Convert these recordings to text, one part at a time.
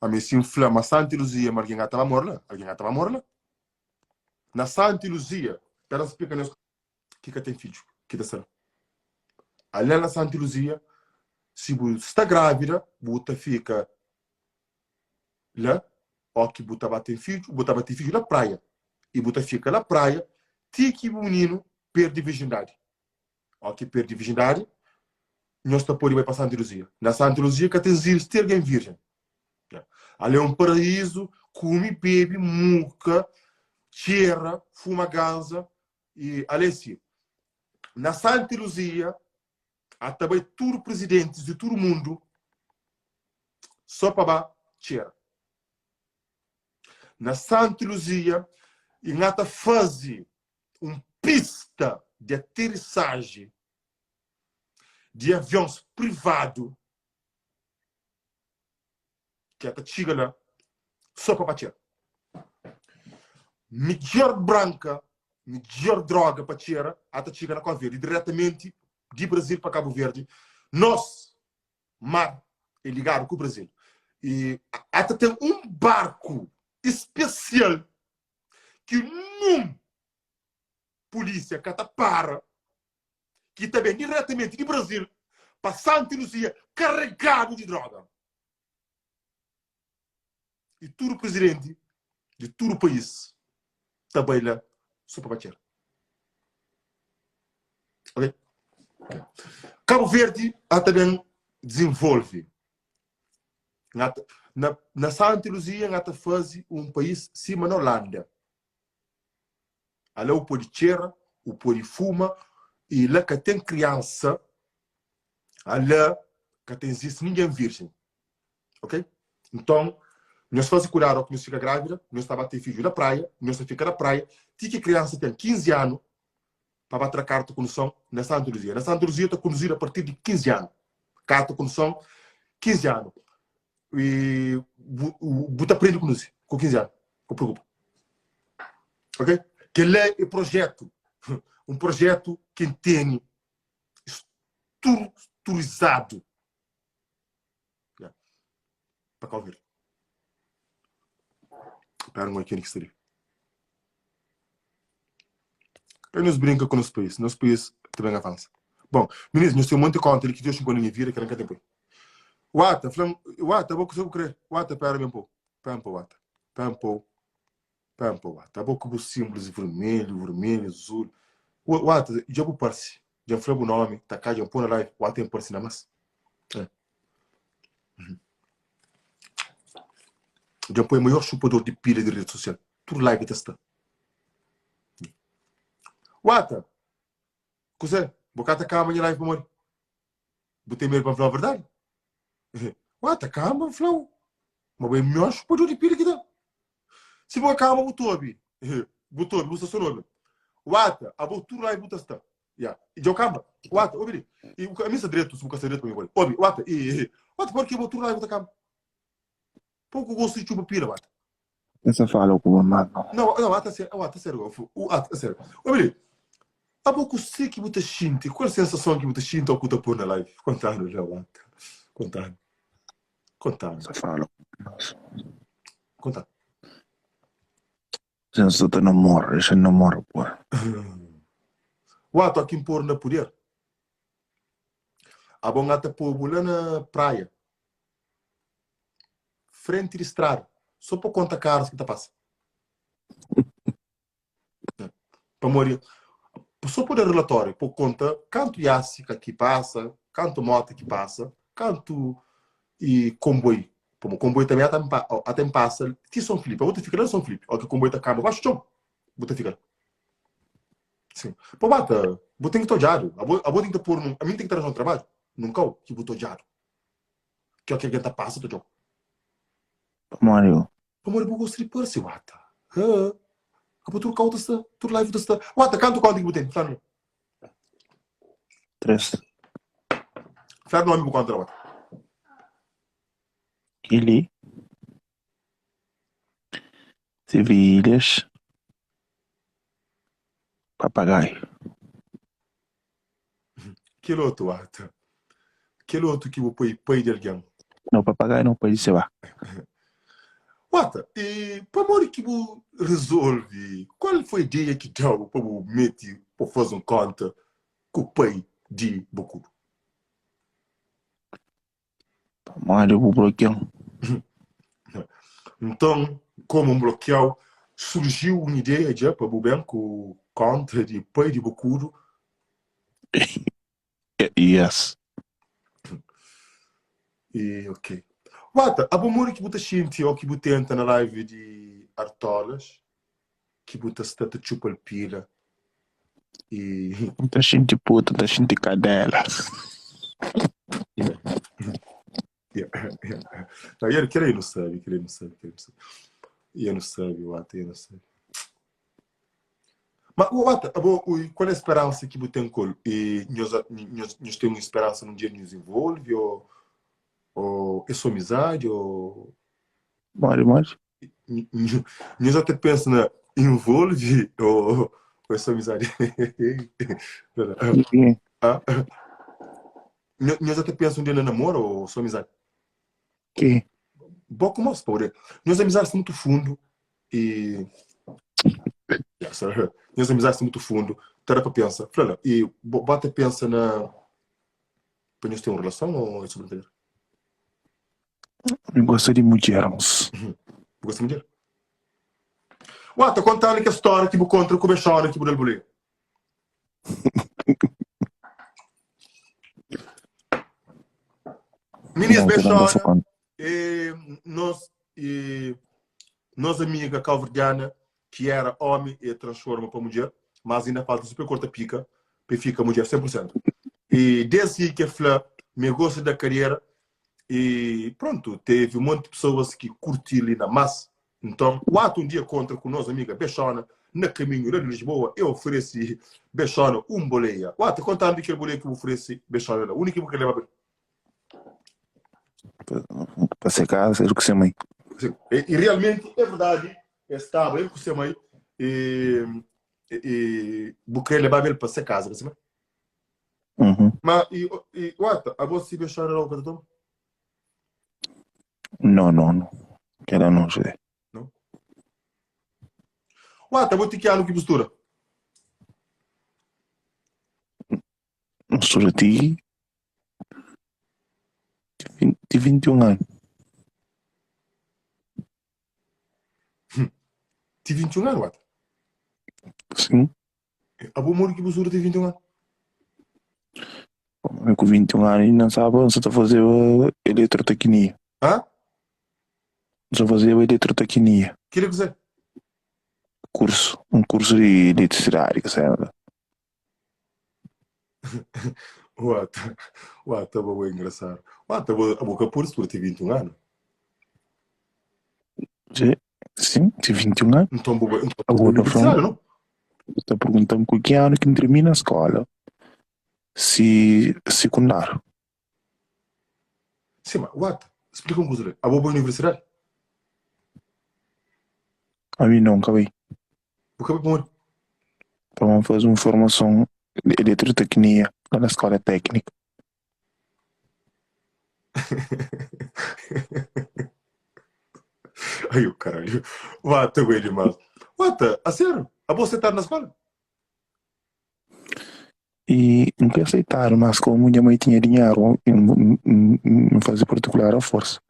Ami si N fla ma Santa Luzia ma algen ata ba mora la, algen ata ba mora la. Na Santa Luzia, pera N splika nhos ki ka ten fidju ki ta sta la. Alén na Santa Luzia, si bu sta grávida, bu ta fika la, ó ki bu ta ba ten fidju, bu ta ba ten fidju la praia. I bu ta fika la praia ti ki bu mininu perde virjindadi. Ó ki perde virjindadi, nhos ta pode bai pa Santa Luzia. Na Santa Luzia ka ta izisti algen virjen. Ali é un paraízu, kume, bebe, muka, txera, fuma ganza i ali é si. Na Santa Luzia a ta bai tudu prizidentis di tudu mundu só pa ba txera. Na Santa Luzia i nha ta faze un pista di aterisaji di avions privadu ki a ta txiga la só pa ba txera. Midjor branka, midjor droga pa txera a ta txiga na Cabo Verde, diretamenti di Brasil pa Cabo Verde. Nos mar é ligadu ku Brasil i a ta ten un barku spesial ki nun pulísia ka ta para, ki ta ben diretamenti di Brazil pa Santa Luzia karegadu di droga. I tudu prizidenti di tudu país ta bai la so pa batxera. Ok? Kabu Verdi a ta ben dizenvolve. Na, na, na Santa Luzia nga ta faze un país sima na Holanda. Ala u pode txera, u pode fuma i la ka ten kriansa, ala ka ta izisti ningen virjen. Ok? Nton, nhos faze kudadu óki nhos fika grávida, nhos ta ba ten fidju na praia, nhos ta fika na praia ti ki kriansa ten 15 anu pa ba tra karta konduson na Santa Luzia. Na Santa Luzia ta konduzidu a partir di 15 anu. Karta konduson 15 anu. I bu, bu ta prende konduzi ku 15 anu. Ka preokupa. Ok? Kel-la é projetu. Un projetu ki N tene struturizadu pa Kau Verdi. Pera un ki sta li. Ka nhos brinka ku nos país. Nos país ta ben avansa. Bon, minis, nhos ten un monti konta li ki Deus xinko na nha vida ki N ka ten poi. Wata, fla-m, Wata, bo kusa bu kre? Wata, pera ben pou. Pera un pou, Wata. Pera un pou. Pera un pou, Wata. Abo ku bu símbolos vermelhu, vermelhu, azul. Wata, dja bu parse. Dja N fla bu nomi, ta ka, dja N pô na live. Wata, N parse na mas. É. Dja N poi maior xupador di pila di rede sosial. Tudu live ta sta. Wata, kuzé? Bu ka ta kama nha live pamodi? Bu ten medu pa N fla-u verdadi? Wata, kama N fla-u. Ma bu é maior xupador di pila ki ten. Si bu ka kama, bu ta obi. Bu ta obi, bu sta so na obi. Wata, abo tudu live bu ta sta. Ya. Dja bu kamba. Wata, obi li. I, ami sta dretu, si bu ka sta dretu pa mi pode. Obi, wata, i, wata, porque abo tudu live bu ta kamba? Pouco gosto de chupa pila, wata. Essa fala ku bo mas não. Não, não, wata sério, wata sério, wata sério. Obi li. Abo ku se ki bu ta xinti, qual sensação ki bu ta xinti ao ku ta pôr na live? Contando lá, wata. Contando. Contando. Essa fala ku bo mas. Contando. Sensa ta namora, deixa namora, pô. Wata, aqui pôr na poder. Abo ngata pobu lá na praia. Frenti di strada, so pa konta karus ki ta pasa. Pamodi, so pa da relatóriu, pa konta kantu yasika ki pasa, kantu mota ki pasa, kantu i konboi. Pamodi konboi tanbe ata N pasa ti Son Filipi. Abo ta fika la na Son Filipi, oki konboi ta kamba baxu txon, bu ta fika la. Sin. Pa bata, bu ten ki ta odjadu. Abo, abo ten ki ta pôr nun, ami N ten ki ta ranja un trabadju nun kau ki bu ta odjadu. Ki oki algen ta pasa ta odjau. Pamodi o? Pamodi bu gosta di parse, wata. Ha. Abo tudu kau ta sta, tudu live ta sta. Wata, kantu konta ki bu ten? Fla no. 3. Fla nomi bu konta la, wata. Kili. Sevilhas. Papagaio. Kel otu, wata. Kel otu ki bu poi pai di algen. Não, papagaio não, pai di Seba. Wata, e pamodi ki bu rezolve? Kual foi ideia ki dau pa bu mete pa faze un konta ku pai di Bokudu? Pamodi bu blokia-m. Nton, komu N blokia-u, surjiu un ideia dja pa bu ben ku konta di pai di Bokudu? Yes. E ok. Wata, abo modi ki bu ta xinti o ki bu tenta na live di Artolas ki bu ta sta ta txupa-l pila e. N ta xinti puta, N ta xinti kadela. Yeah. Yeah, yeah. Não, eu, kel aí não sabe, kel aí não sabe, kel aí não sabe. Eu não sabe, Wata, eu não sabe. Ma, Wata, abo, ui, qual é a esperança que bu tem com ele? E nhos, nhos, nhos tem uma esperança num dia nhos envolve ou, ou é só amizade ou Modi, modi? Nhos até pensa na envolve ou, ou é só amizade? Ah, Nhos até pensa um dia na namoro ou só amizade? Que? Bom como se pode. Nhos amizade está muito fundo e Nhos amizade está muito fundo. Tá dá para pensa. Fala, e bota pensa na para nhos ter uma relação ou é só brincadeira? Mi gosta di mudjer, mos. Bu gosta di mudjer? Ué, ta kontanu ke stória ki bu kontra ku bexona ki bu dal buleia. Minis bexona é nos, é nos amiga cabo-verdiana ki era omi e transforma pa mudjer, mas inda falta super corta pika pa e fika mudjer 100%. E desdi ki e fla ma e gosta da karera e pronto, teve um monte de pessoas ki curti li na mas. Nton, o atu um dia contra ku nos amiga Bexona na caminho la di Lisboa, e oferece Bexona um boleia. O atu, conta-me di kel boleia ki bu oferece Bexona la, undi ki bu ka leba-l? Pa se casa, el ku se mãe. Sim. E, e realmente é verdade, estava ele com sua mãe e, e, e bu queria levar ele para sua casa, com sua mãe. Uhum. Mas, e, e, what? A você se deixar lá o cartão? Não, não, não. Quero não, José. Não? What? A você que ano que postura? Mistura ti ti 21 anu. Ti 21 anu, wata? Sim. Abo modi ki bu sura ti 21 anu? Mi ku 21 anu inda N staba, N sa ta fazeba eletroteknia. Hã? N sa fazeba eletroteknia. Kila kuzê? Kursu, un kursu di eletrisidadi ki sa. Wata, wata bo é engraçado. Wata bo, bo ka pode sura ti 21 anu. Sim, sim, ti 21 anu. Então bo, então bo Agora tá universidade, não? Ta pergunta-m ku ki anu ki N tirmina skola si sekundáriu. Sim, ma wata, splika un kuza li. Abo bo universidade? Ami não, ka bai. Bu ka bai pamodi? Pa N faze un formason di eletroteknia la na skola teknika. Ai, o caralho. Wata, güey demais. Wata, a sério? Abo você tá na escola? I N ka aseitadu, mas komu nha mai tinha dinheru, N faze partikular a forsa.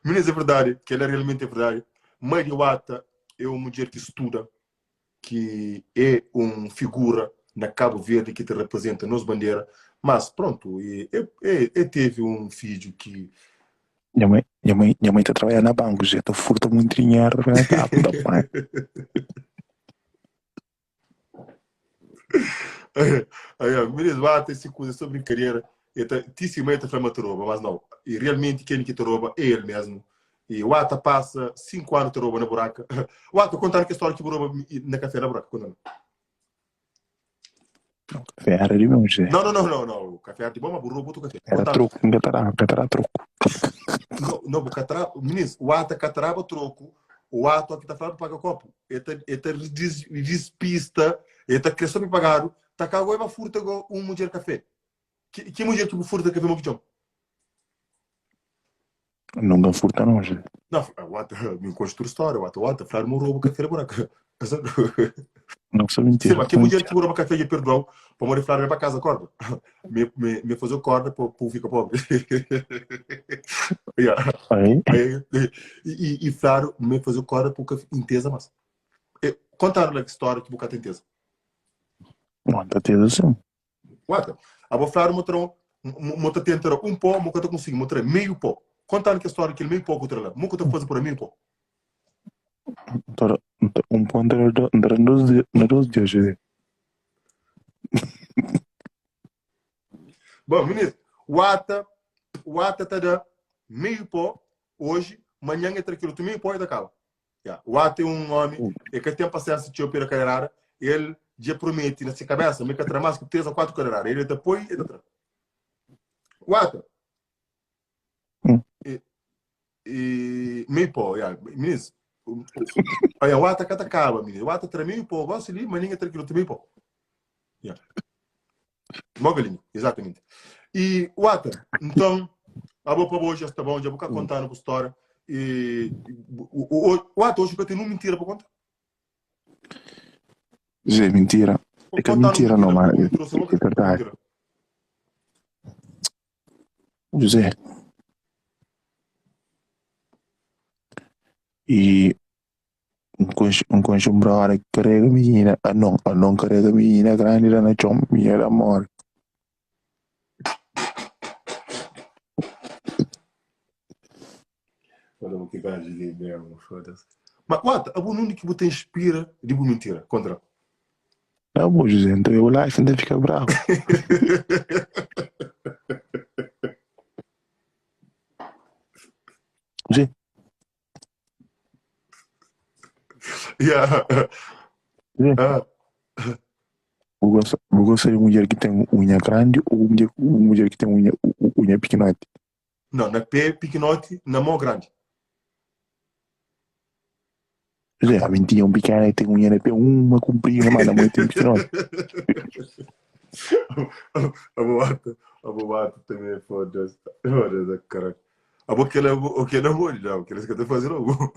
Meninas, é verdade, kel-la realmente é verdade. Mai di Wata é un mudjer ki studa, ki é un figura na Kabu Verdi ki ta reprezenta nos bandera, mas prontu, e tevi un fidju ki Nha mãe, nha mãe, nha mãe ta trabalha na banco, já ta furta muito dinheiro, né? Tá, tá bem. Aí, meninas, bate esse coisa só brincadeira. E ta, ti si mãe ta fala ma ta rouba, mas não. E realmente quem que te rouba é ele mesmo. E o Ata passa 5 anos te rouba na buraca. O Ata, contar que história que rouba na café na buraca, conta. Não, café era de meu, José. Não, não, não, não, não. O café era de bom, mas burro botou café. Era troco, não catará, catará troco. Não, não, catará, meninas, o Ata cataraba troco, o Ata que tá falando paga copo. Ele tá, ele tá despista, ele tá crescendo pagado, tá cagou e vai furta um mulher café. Ki mudjer ki bu furta kafe mo ki txoma? Nunka N furta não, José. Não, what, mi konxe tudu stória, what, what, fladu ma bu roba kafe da buraka. Não sou mentira. Sim, mas ki mudjer ki bu roba kafe dja perdoau, pamodi fladu ma pa kaza korda. Mi, mi, mi faze korda pa bu fika pobri. Yeah. Ai. Ai, e, e, e fladu ma faze korda pa bu ka inteza mas. E, kontanu la ki stória ki bu ka ta inteza. Não, ta teza sim. Wata, abo fladu mo tra mo ta tenta da un pó, mo ka ta konsigi, mo tra meiu pó. Kontanu kel stória kel meiu pó ku tra la. Mo ku ta faze pa da meiu pó? Nta un pó nta da nta da dos dia, na dos dia, José. Bom, minis, wata, wata ta da meiu pó oji, manhan e tra kel otu meiu pó e ta kaba. Ya, Wata é un omi, e ka ten pasiensa txeu pa el kaderada, el dja prometi na se kabesa ma el ka tra mas ki 3 o 4 kaderada, el ta poi, el ta tra. Wata, e, e, meiu pó, ya, minis, oia, Wata ka ta kaba, minis, Wata tra meiu pó gosi li, ma ningen tra kel otu meiu pó. Ya. Mó galinha, exatamente. E, Wata, nton, abo pa bo já sta bom, já bu ka kontanu bu stória. E, o, o, Wata, hoje ka ten un mentira pa konta? Zé, mentira. É ka Kontanu mentira não, mentira, mas bu é, mentiroso, bo é ka ten verdade. mentira. José. E N konxe, N konxe un brother ki karega minina, anon, anon karega minina grandi la na txon, minina la móre. Olha o que gajo li mesmo, foda-se. Mas, Wata, abo nunde ki bu ta inspira di bu mentira? Kontra. Tá bom, José, então eu lá e ainda fica bravo. José, Yeah. José, Ah, bu gosta, bu gosta di mudjer ki ten unha grandi ou mudjer, mudjer ki ten unha, unha pikinoti? Não, na pé pikinoti, na mão grandi. José, ami tinha un pikena ki ten unha na pé, uma kunprida, ma na mô el ten pikinoti. Abo mata, abo mata também, foda-se. Foda-se, caralho. Abo aquele, aquele é bom, não, aquele que eu tô fazendo logo.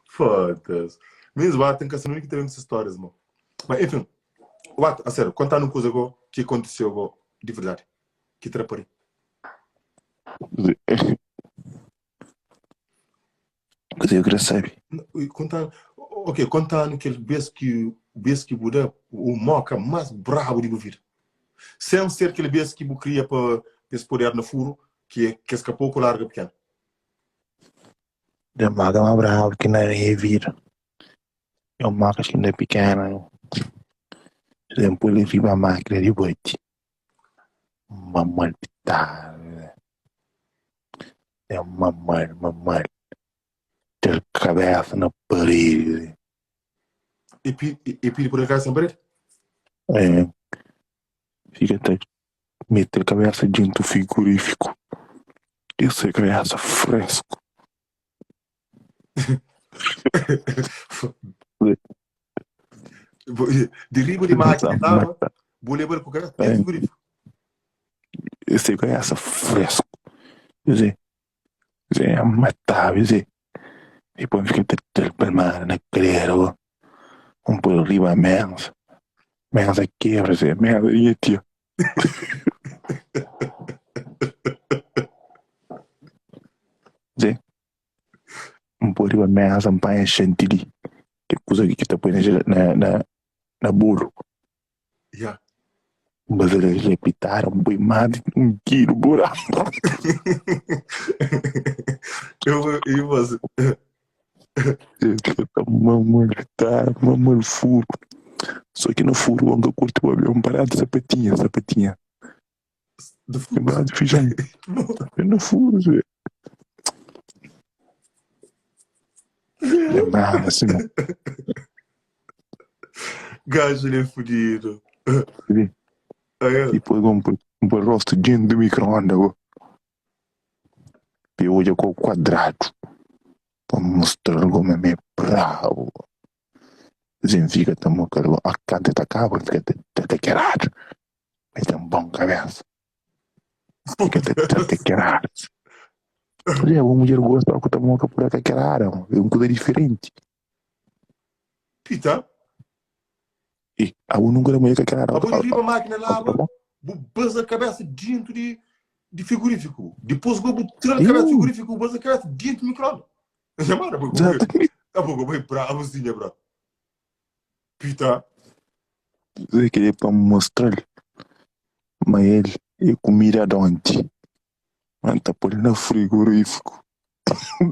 Foda-se. Mesmo, ah, tem que ser que tem essas histórias, mano. Mas, enfim, what, a sério, contar uma coisa go, que aconteceu go, de verdade, que trapari. Kuzê eu kre sabe? Conta, ok, conta-nos aquele vez que vez que bu da o moca mais brabo de bu vida. Sem ser aquele vez que bu cria para esse poder na furo, que que escapou com larga pequena. Da maga mais brabo ki na minha vida. É um maga que ainda pequena. Depois ele riba a máquina de bate. Uma malpitada. É uma mal, uma mal. Ter cabeça na parede. E, e, e pidi por ele cabeça na parede? É. Fica até meter cabeça dentro do frigorífico. Isso é cabeça fresco. De riba de máquina tava, vou levar com cabeça dentro do frigorífico. Esse é cabeça fresco. Quer dizer, é matar, quer dizer. Depois fica até palmada na cadeira, um por riba a mesa. Mesa quebra, Zé, mesa minha tia. Zé, N poi riba mesa, N panha xantili, ke kuza ki ta poi na, na, na bolu. Yeah. N baza la pitada, N poi más di un kilu buraku. Eu, e você? Mamalitar, mamal furu. Só ki na furu N ka kurti pabia un parada di sapatinha, sapatinha. De furu? Un parada di fijon. Na furu, Zé. É brava assim, mano. Gajo, ele é fudido. Vê? Ah, é. Depois vamos pôr o rosto dentro do micro-ondas, go. Pe odja ku quadrado. Pa mostra-l como é brabo. Brabo. Zin fika ta moka a kanta ta kaba fika ta ta takeradu. El ten bon kabesa. Fika ta ta takeradu. Olha, uma mulher gosta ku ta moka por takerada, é um coisa diferente. Pita. E abo nunca da mulher takerada. Abo di riba máquina lava, bu baza cabeça dentro de de frigorífico. Depois bu tira a cabeça do frigorífico, bu baza cabeça dentro do micro-ondas. Chamada, bu Exatamente. Abo bai bravo sim, bro. Pita. Eu queria para mostrar mas ele é comida de onde? Mas tá pôr na frigorífico.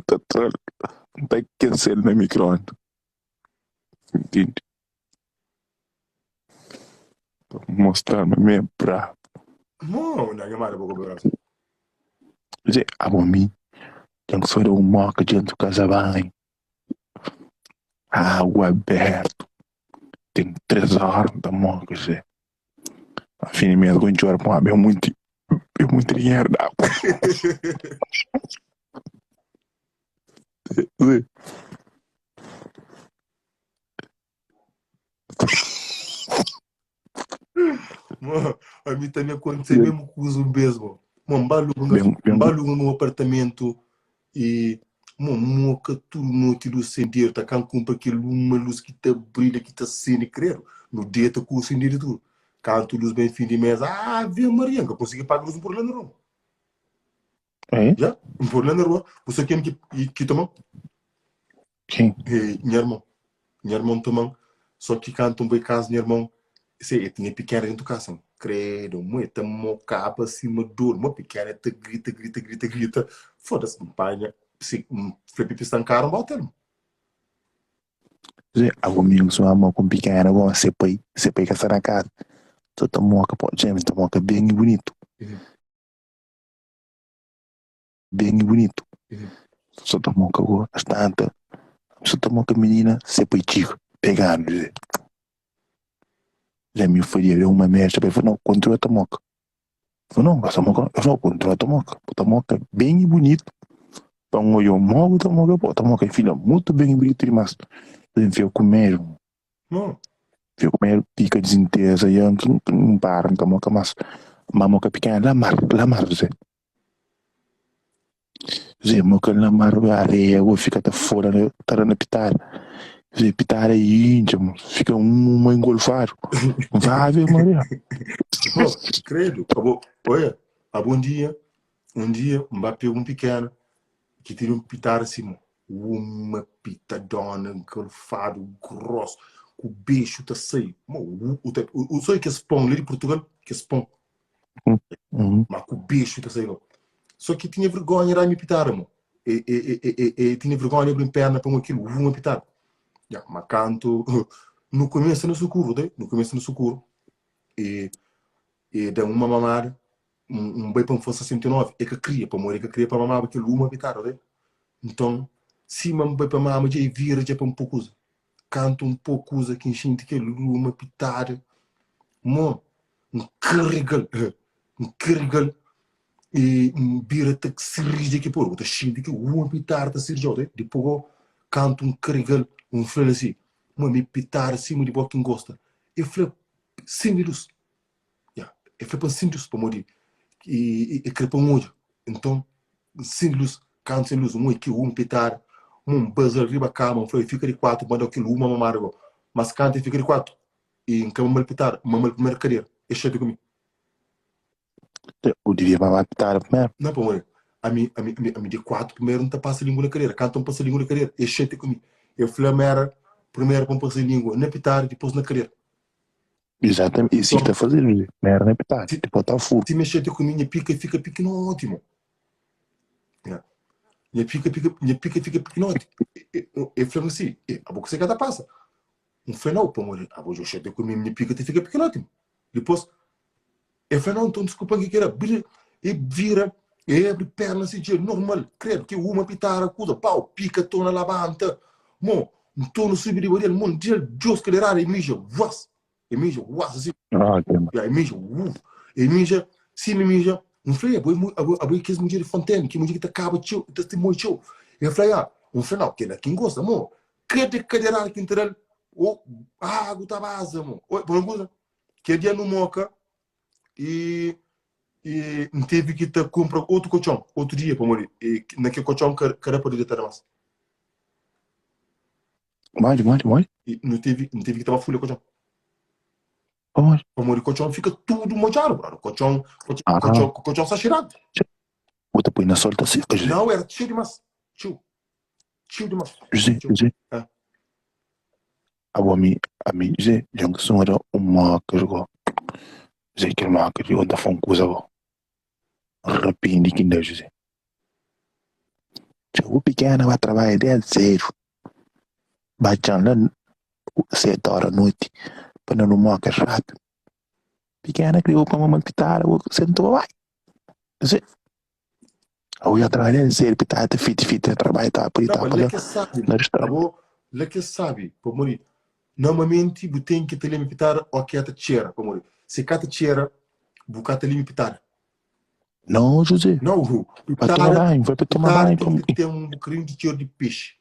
Tá tra, tá aquecer na micro-ondas. Entende? Pra mostrar mas me é brabo. Mo, na chamada bu bravo. Zé, abo mi, tem que fazer um moca dentro do casa banho. Água aberto. Tem 3 horas da moca, Zé. A fim de mês, quando chora, pô, é muito, é muito dinheiro da água. Zé. Mo, a mim também aconteceu mesmo com os mesmo. Mo, mbaluga Bem, bem, mbaluga num apartamento e mo, moca tudo noite luz acender, tá can compra aquele uma luz que tá brilha, que tá acende, credo. No dia tá com acender e tudo. Canto luz bem fim de mês, ah, Ave Maria, nunca consegui pagar luz um por lá na rua. é? Já, um por lá na rua. Você quem que, que toma? Quem? Eh, minha irmã. Nha irmon toma-m, só ki kantu N bai kaza nha irmon, se e tinha pikena dentu kasa, kredu, mo e ta mokaba sima dor, mo pikena e ta grita, grita, grita, grita, foda-se, N panha, si, N fla pipi sta N karu N ba otel. Zé, abo mi N suma ama ku pikena gosi, se pai, se pai ka sta na kasa, so ta moka, pô, dja mi ta moka ben i bunitu. Ben i bunitu. So ta moka go, as tanta, so ta moka minina, se pai txiga, pegadu, Zé. Dja mi faria el uma mexa, pai fla, no, kontinua ta moka. Fla, no, ka sta moka, el fla, kontinua ta moka, bu ta moka ben i bunitu, pa N odja mo bu ta moka, bo ta moka filha mutu ben i bunitu dimas. N fia ku medu, No. fia ku medu, pika dizinteza, ya N para, N ka moka mas. Ma moka pikena la mar, la mar, Zé. Zé, moka la mar, areia go fika ta fola, ta da na pitada. Zé, pitada intxa, fika uma engolfadu. Ave Maria. Oh, credo. Abo, olha, abo um dia, um dia, um ba pega um pequeno que tira um pitada assim, mo. Uma pitadona engolfado, grosso, com o beijo tá sair. Mo, o, o, o, o, sabe que esse pão ali de Portugal, que esse pão Uhum. Ma ku bexu ta sai go. So ki tinha vergonha da mi pitada mo. E, e, e, e, e, tinha vergonha de abrir perna pa aquilo, uma pitada. Ya, ma kantu no começo no sukuru, de? No começo no sukuru. E e da uma mamada, um, um bai pa um força 69, e ka kria pa morrer, ka kria pa mamaba aquilo uma pitada, de? Então, se mam bai pa mama, já e vira já pa um pouco usa. Kantu um pouco usa que enchente aquele uma pitada. Mo, N karega-l, N karega-l e N bira ta sirija ki pô, ta xinti ki uma pitada ta sirija-u, ta Dipô go, kantu N karega-l, N fla-l asi, Ma mi pitada sima di bo ki N gosta. E fla, Sende lus. Ya, e fla pa N sende lus, pamodi e kre pa N odja. Nton, N sende lus. Kantu N sende lus, N odja ki uma pitada, ma N baza-l riba kama, N fla, E fika di kuatu, N manda-u kel uma mamada go. Mas kantu e fika di kuatu, E N ka mamal pitada, N mamal primeru kadera. E xatia ku mi. Bu divia mamá pitada primeru. Não, pamodi ami, ami, ami, ami di 4 primeru N ta pasa língua na kadera. Kantu N pasa língua na kadera, e xatia ku mi. E fla ma era primeru pa N pasa língua na pitada, dipôs na kadera. Exatamente, e si ki ta fazedu li, primeru na pitada, dipôs ta furu. Si mi xatia ku mi, nha pika fika pikinoti, mo. Nha, nha pika fika, nha pika fika pikinoti. E, e, e fla-m si, e, abo kuse ka ta pasa? N fla, Nau, pamodi abo dja xatia ku mi, nha pika ta fika pikinoti. Dipôs, el fla, Nau, nton diskulpa-m ki kela. Bira, e vira, e abri perna si dje, normal, kredu ki uma pitara kuza, pau, pika torna labanta. Mo, N torna subi riba del, mo, N dil djos kaderada, e mija, uas! E mija, uas, asi. Ya, e mija, uf! E mija, sima e mija, N fla, abo é, abo, abo é kes mudjer di Fontaine, ki mudjer ki ta kaba txeu, ta moi txeu. El fla, ya. N fla, nau, kela ki N gosta, mo. Kada kadeirada ki N ta da-l, ô, agu ta baza, mo. Oi, pa un kuza, kel dia nu moka i i N tevi ki ta kunpra otu kotxon, otu dia, pamodi e, na kel kotxon ka, ka da pa detada más. Modi, modi, modi? I nu tevi, N tevi ki ta ba fulha kotxon. Pamodi? Pamodi kotxon fika tudu modjadu, brother. Kotxon, kotxon, Ah, kotxon, kotxon sta xeradu. bu ta poi na sol ta seka, José. Não, era txeu dimas. Txeu. Txeu dimas. José, Txeu. José. Ah. Abo ami, ami, José, dja N kustuma da un moka go. José, kel moka li, N ta fla un kuza go. N rapende ki N da, José. Dja bu pikena ba trabadja desdi sedu. Ba txan la 7 ora noti pa na no moka rápido. Pikena kre pa mama pitada, bo senta bo bai. José, Abo ya trabalha desdi sedu, pitada ta fiti fiti na trabalha, ta pa li Não, ta mas pa la la que sabe. na restaurante. Abo, la que sabe. Pamodi, normalmente bu ten ki ta limi pitada o ki ta txera. Pamodi, se ka ta txera, bu ka ta limi pitada. Não, José, Não, Ru, pa toma pitada, banho, vai pa toma pitada banho. ten Pa... ki ten um bocadinho de txero de peixe.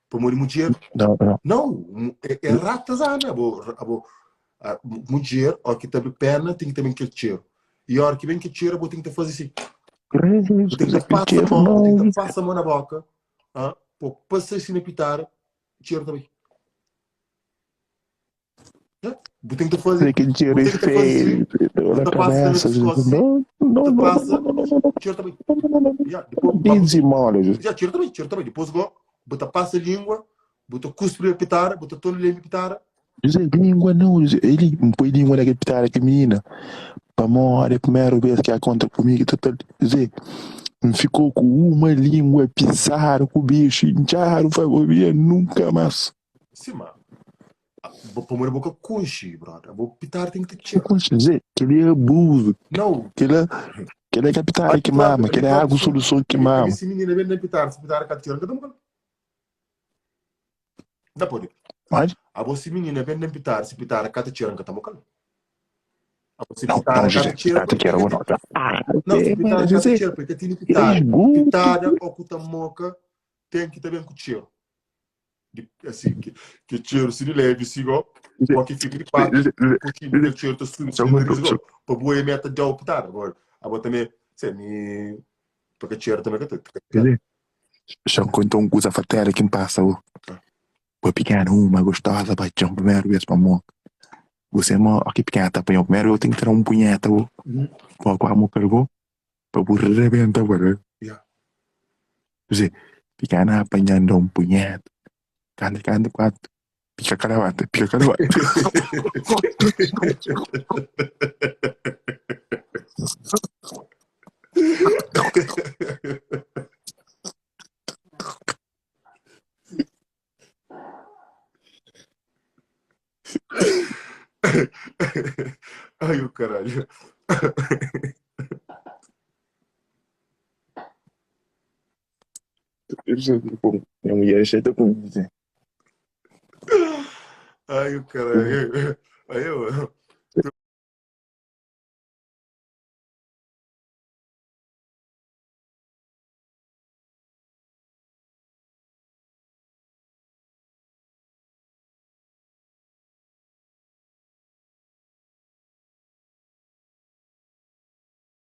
Pamodi mudjer, Não, não. não, é, é ratazana. Abo, abo, a mudjer, ó ki ta abri perna, ten ki ta ben kel txeru. E ora ki ben kel txeru, bo ten ki ta faze si. Credo, Bu ten ki ta José, que passa cheiro, mão, bu ten ki não. ta passa mão na boca, ah, pô, passa assim na pitada, txeru ta bai. É, Bu ten ki ta faze, José, que bu cheiro é ten ki ta faze feio, assim, dor bu na ta passa na cabeça, José. pescoço assim, Não, bu não, ta não, não, passa, não, não, não, não, txeru ta bai. não, não, não, não. Ya, depois, ma bu, Dizimola, José. ya, txeru ta bai, txeru ta bai. Depois go, bu ta passa língua, bu ta cuspe na pitada, bu ta torna lembe pitada. José, língua não, José. Ele põe língua naquele pitada que menina. Pamodi, é primeira vez que ela conta comigo, total. José, me ficou com uma língua pisada com o bicho, inchado, foi, nunca mais. Sim, ma, bo- pamodi bo ka konxe, brother. Bo pitada tem que ter Eu txeru. consigo dizer que ele é abuso, Não, que ele é, que ele é capital ami que próprio, mama, que ami ele é próprio água se, solução que ami, ami mama. se menina bem na pitada, se pitada ka txeru, nka ta mokal. Nta pode. Mas, Abo se menina bem na pitada, se pitada ka ta txeru, nka ta mokal. Abo se não, pitada não, ka ta José, txeru, pitada pa que era ka ou ti não. Ah, Não, se é, pitada mano, ka ta José, txeru, pa ka tini é pitada. esgoto. Pitada ou ku ta moka, tem que ta bem ku txeru. Di, assim, que, que txeru se di leve, se go, José, ou que fica de pato, José, José, ku xinti José, kel txeru ta subi só si um nariz só, go, pa bu é meta dau pitada. Agora, abo também, se mi, pa ka txeru também ka ta, ka ta. José, já me contou um coisa fatela que me passa, ô. Ah. Boa pequena, uma gostosa, bateu primeiro vez pra moca. Você é mó, ó que pequena tá apanhou primeiro, eu tenho que tirar um punheta, ô. Uhum. Pô, com a moca, pa bu rebenta bu Yeah. José, pequena apanhando um punheta. Canta, canta, quatro. Pica caravata, pica caravata. Ai, o caralho. Minha mulher cheia comigo. Ai, o caralho. Ai, eu.